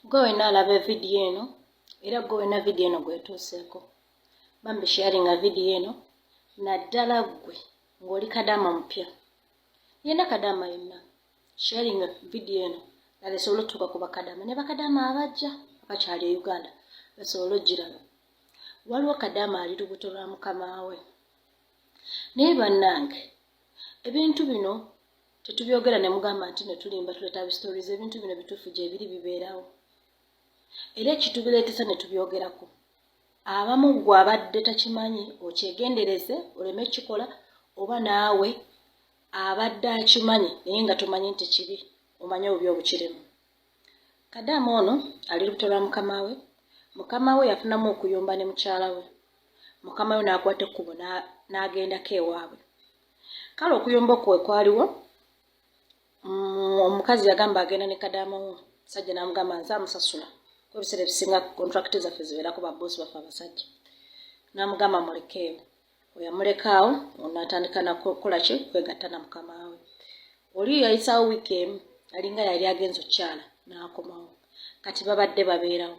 Gwe wenna alaba evidiyo eno era gwe wenna vidiyo eno gwetuuseeko, bambi sharinga vidiyo eno, naddala ggwe ng'oli kadaama mupya, yenna kadaama yenna, sharinga vidiyo eno ddala esobole otutuuka ku bakadaama ne bakadaama abajja abakyali e Uganda basobole ogiraba. Waliwo kadaama ali lubuto lwa mukama we, naye bannange ebintu bino tetubyogera ne mugamba nti no tulimba, tuleeta stories. Ebintu bino bituufu, gyebiri, bibeerawo, era ekitubireetesa ne tubyogerako, abamu gwe abadde takimanyi okyegendereze oleme kikola, oba naawe abadde akimanyi naye nga tomanyi nti kibi, omanye obubi obukirimu. Kadaama ono ali lubuto lwa mukama we. Mukama we yafunamu okuyomba ne mukyala we, mukama we n'akwata ekkubo n'agendako ewaabwe. Kale okuyomba okwo we kwaliwo, omukazi yagamba agenda ne kadaama we, omusajja n'amugamba nze amusasula, kuba ebiseera ebisinga contract zaffe zibeerako baboosi baffe abasajja, n'amugamba mulekeewo. Oyamulekaawo, onaatandika nakukola ki? Kwegatta na mukama we. Oli yayisaawo wiiki emu, alinga yali agenza okukyala, n'akomawo. Kati babadde babeerawo.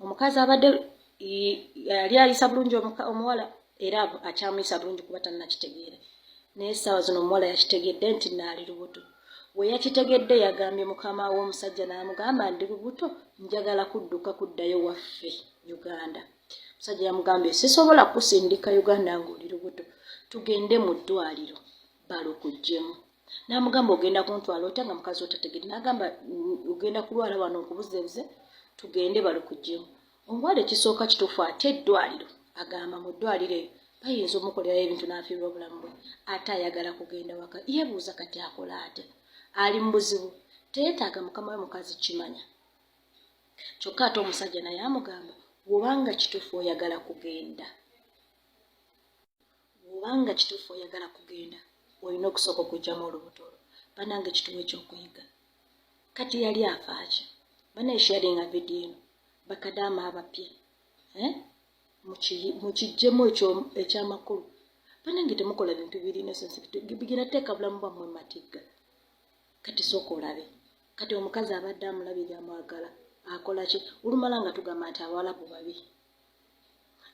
Omukazi abadde yali ayisa bulungi omuwala, era akyamuyisa bulungi kuba tannakitegeera, naye essaawa zino omuwala yakitegedde nti naali lubuto. We yakitegedde, yagambye mukama w'omusajja n'amugamba, "Ndi lubuto, njagala kudduka kuddayo waffe Uganda." Omusajja yamugambye, "Sisobola kusindika Uganda ng'oli lubuto, tugende mu ddwaliro balukuggyemu." N'amugamba, "Ogenda kuntwala otya nga mukazi otategedde?" N'agamba, "Ogenda kulwala wano nkubuzebuze, tugende balukuggyemu." Omuwala ekisooka kituufu, ate eddwaliro, agamba mu ddwaliro eyo bayinza omukolerayo ebintu n'afiirwa obulamu bwe, ate ayagala kugenda waka. Yeebuuza kati akola atya? Ali mu buzibu, teyeetaaga mukama we mukazi kimanya. Kyokka ate omusajja naye amugamba, "Bw'obanga kituufu oyagala kugenda, bw'obanga kituufu oyagala kugenda, olina okusooka okuggyamu olubuto olwo." Bannange, kituwa ekyokuyiga. Kati yali afaaki? Banaye, sharinga vidiyo eno, bakadaama abapya, eh? Mukijjemu ekyamakulu. Bannange, temukola bintu birina sense, bigenda teeka bulamu bwammwe matigga. Kati sooka olabe, kati omukazi abadde amulabirira, amwagala, akola ki? Olumala nga tugamba nti abawalabu babi,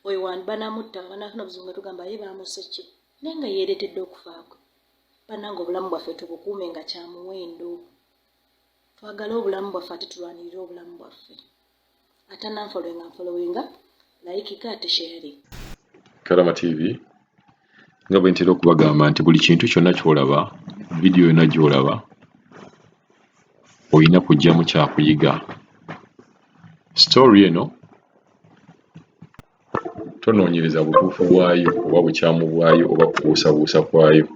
oyo banamutta, banafuna obuzibu, nga tugamba ye bamuse ki, naye nga yeeretedde okufaakwe. Bannange, obulamu bwaffe tubukuume nga kyamuwendo. Twagale obulamu bwaffe, ate tulwanirire obulamu bwaffe. Ate nanfollowinga, nfollowinga, like ate sharing. Kalama TV, nga bwe ntera okubagamba nti buli kintu kyonna ky'olaba, vidiyo yonna gy'olaba, olina kuggyamu kyakuyiga. Story eno tonoonyereza butuufu bwayo oba bukyamu bwayo oba kubuusabuusa kwayo,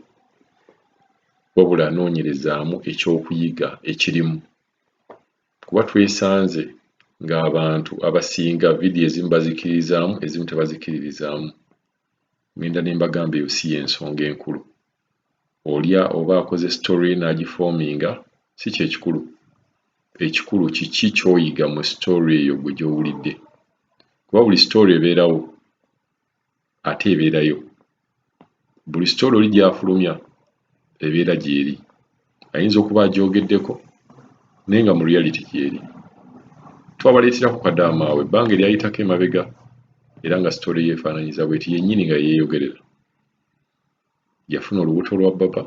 wabula noonyerezaamu ekyokuyiga ekirimu, kuba twesanze ng'abantu abasinga vidiyo ezimu bazikiririzaamu, ezimu tebazikiririzaamu. Ngenda ne mbagamba eyo si y'ensonga enkulu. Olya oba akoze story n'agiforminga, si kyekikulu. Ekikulu kiki ky'oyiga mu story eyo gwe gy'owulidde, kuba buli story ebeerawo ate ebeerayo. Buli story oli gy'afulumya ebeera gy'eri, ayinza okuba agyogeddeko naye nga mu reality gy'eri. Twabaleeterako kadaama awo ebbanga eryayitako emabega, era nga story ye efaananyiza bweti yennyini nga yeeyogerera. Yafuna olubuto lwa baba,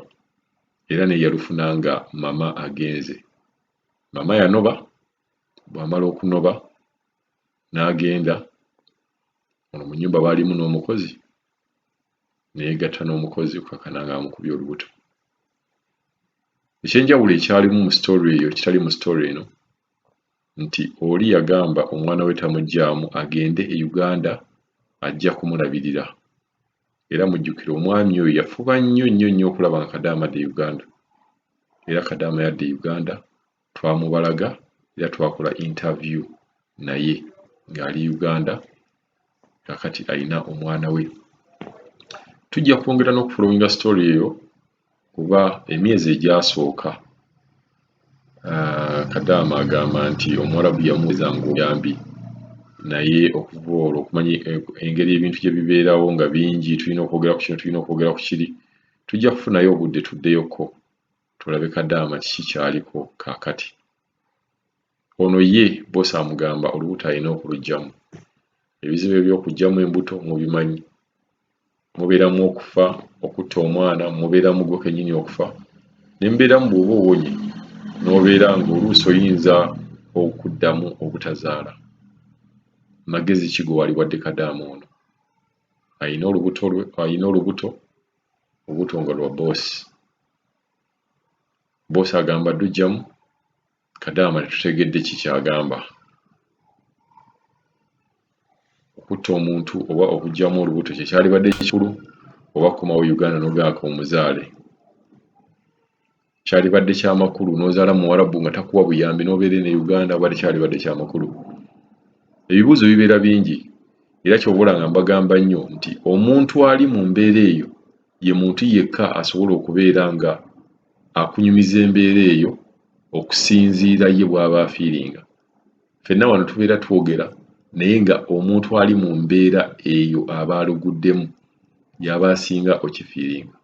era naye yalufuna nga mama agenze. Mama yanoba, bw'amala okunoba n'agenda. Ono mu nnyumba baalimu n'omukozi, ne yeegatta n'omukozi okukakana ng'amukubye olubuto. Ekyenjawulo ekyalimu mu story eyo kitali mu story eno, nti oli yagamba omwana we tamuggyaamu, agende e Uganda ajja kumulabirira. Era mujjukire omwami oyo yafuba nnyo nnyo nnyo okulaba nga Kadaama adda e Uganda, era Kadaama yadda e Uganda, twamubalaga era twakola interview naye ng'ali Uganda. Kakati alina omwana we. Tujja kwongera n'okufollowinga story eyo, kuba emyezi egyasooka Kadaama agamba nti omuwarabu yamuweza ng'omuyambi, naye okuva olwo, okumanya engeri ebintu gye bibeerawo nga bingi, tulina okwogera ku kino, tulina okwogera ku kiri, tujja kufunayo obudde tuddeyoko tulabe Kadaama kiki kyaliko kaakati. Ono ye boosi amugamba olubuto alina okuluggyamu. Ebizibu eby'okuggyamu embuto mubimanyi. Mubeeramu okufa, okutta omwana, mubeeramu gwe kennyini okufa, ne mubeeramu bw'oba owonye n'obeera ng'oluusi oyinza okuddamu obutazaala. Magezi ki ge waliwadde kadaama ono? Alina olubuto lwe, alina olubuto, olubuto nga lwa boosi. Boosi agamba luggyamu, kadaama tetutegedde ki ky'agamba. Okutta omuntu oba okuggyamu olubuto kye kyalibadde kikulu oba kukomawo Uganda n'ogamba k'omuzaale. Kyalibadde kya makulu n'ozaala Muwarabu nga takuwa buyambi n'obeera eno e Uganda oba tekyalibadde kya makulu? Ebibuuzo bibeera bingi era ky'ova olaba nga mbagamba nnyo nti omuntu ali mu mbeera eyo ye muntu yekka asobola okubeera nga akunyumiza embeera eyo okusinziira ye bw'aba afiiringa. Ffenna wano tubeera twogera naye nga omuntu ali mu mbeera eyo aba aluguddemu y'aba asinga okifiiringa.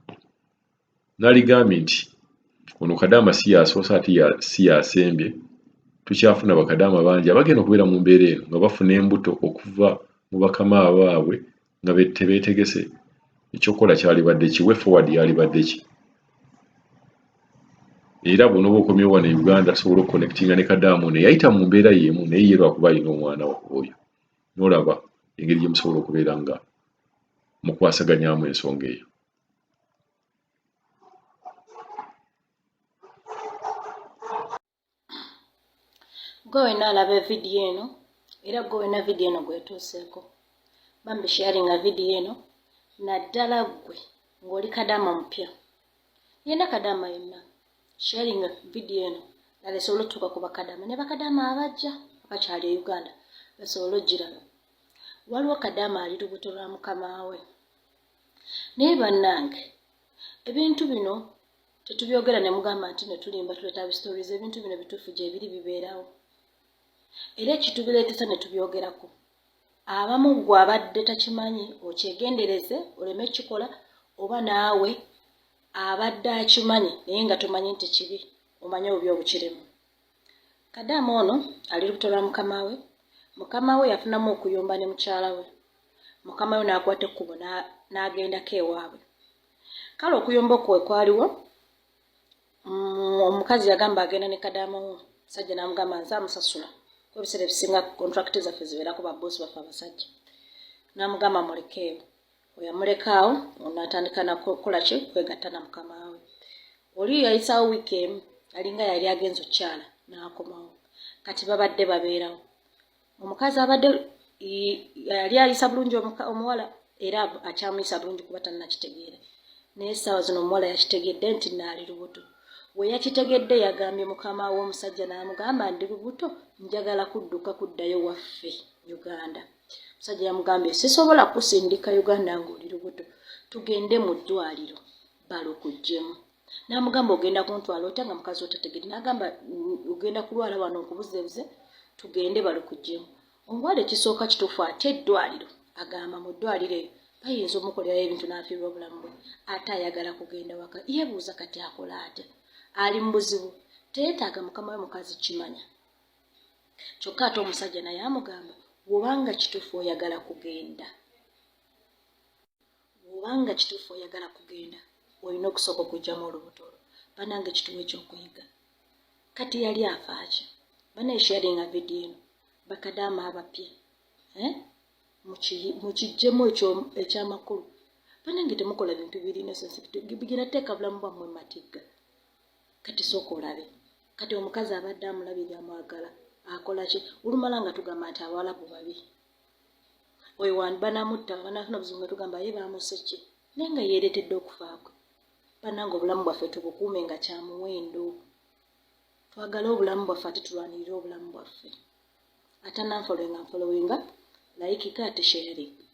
Naligambye nti ono kadaama si y'asoose ate si y'asembye, tukyafuna bakadaama bangi abagenda okubeera mu mbeera eno nga bafuna embuto okuva mu bakama baabwe nga tebeetegese. Ekyokukola kyalibadde ki? Way forward yalibadde ki? Era bw'onooba okomyewo wano e Uganda tusobola okuconnectinga ne kadaama ono eyayita mu mbeera y'emu naye ye lwakuba alina omwana oyo n'olaba engeri gye musobola okubeera nga mukwasaganyaamu ensonga eyo. Gwe wenna alaba evidiyo eno era gwe wenna vidiyo eno gwetuuseeko bambi sharinga vidiyo eno naddala ggwe ng'oli kadaama mupya yenna kadaama yenna sharinga vidiyo eno ddala esobole otutuuka ku bakadaama ne bakadaama abajja abakyali e Uganda basobole ogiraba. Waliwo kadaama ali lubuto lwa mukama we naye bannange ebintu bino tetubyogera ne mugamba nti no tulimba tuleeta stories. Ebintu bino bituufu gyebiri bibeerawo era ekitubireetesa ne tubyogerako. Abamu ggwe abadde takimanyi okyegendereze oleme kukikola, oba naawe abadde akimanyi naye nga tomanyi nti kibi, omanye obubi obukirimu. Kadaama ono ali lubuto lwa mukama we. Mukama we yafunamu okuyomba ne mukyala we, mukama we n'akwata ekkubo n'agendako ewaabwe. Kale okuyomba okwo we kwaliwo, omukazi yagamba agenda ne kadaama we, omusajja n'amugamba nze amusasula kuba ebiseera ebisinga contract zaffe zibeerako ba boss baffe abasajja, n'amugamba mulekeewo. Oyamulekaawo n'atandika nakukola ki, kwegatta na mukama we. Oli yayisaawo wiiki emu alinga yali agenze okukyala n'akomawo. Kati babadde babeerawo. Omukazi abadde yali ayisa bulungi omuwala era akyamuyisa bulungi kuba tannakitegeera, naye essaawa zino omuwala yakitegedde nti naali lubuto. We yakitegedde yagambye mukama we omusajja n'amugamba ndi lubuto, njagala kudduka kuddayo waffe Uganda. Omusajja yamugambye sisobola kusindika Uganda ng'oli lubuto, tugende mu ddwaliro balukuggyemu. N'amugamba ogenda kuntwala otya nga mukazi otategedde? N'agamba ogenda kulwala wano nkubuzeebuze, tugende balukuggyemu. Omuwala ekisooka kituufu ate eddwaliro, agamba mu ddwaliro eyo bayinza omukolerayo ebintu n'afiirwa obulamu bwe, ate ayagala kugenda waka. Yeebuuza kati akola atya, ali mu buzibu, teyeetaaga mukama we mukazi kimanya. Kyokka ate omusajja naye amugamba bw'obanga kituufu oyagala kugenda, bw'obanga kituufu oyagala kugenda olina okusooka okuggyamu olubuto olwo. Bannange kituwa ekyokuyiga. Kati yali afaaki? Bannaye sharinga vidiyo eno bakadaama abapya mukiggyemu ekyamakulu. Bannange temukola bintu birina sensitivity, bigenda teeka bulamu bwammwe mu matigga. Kati sooka olabe kati omukazi abadde amulabirira amwagala akola ki? Olumala nga tugamba nti abawalabu babi, oyo banamutta banafuna obuzibu nga tugamba ye baamuse ki, naye nga yeereetedde okufa kwe. Bannange obulamu bwaffe tubukuume nga kya muwendo, twagale obulamu bwaffe ate tulwanirire obulamu bwaffe. Ate ananfolowinga nfolowinga, like ate sharing.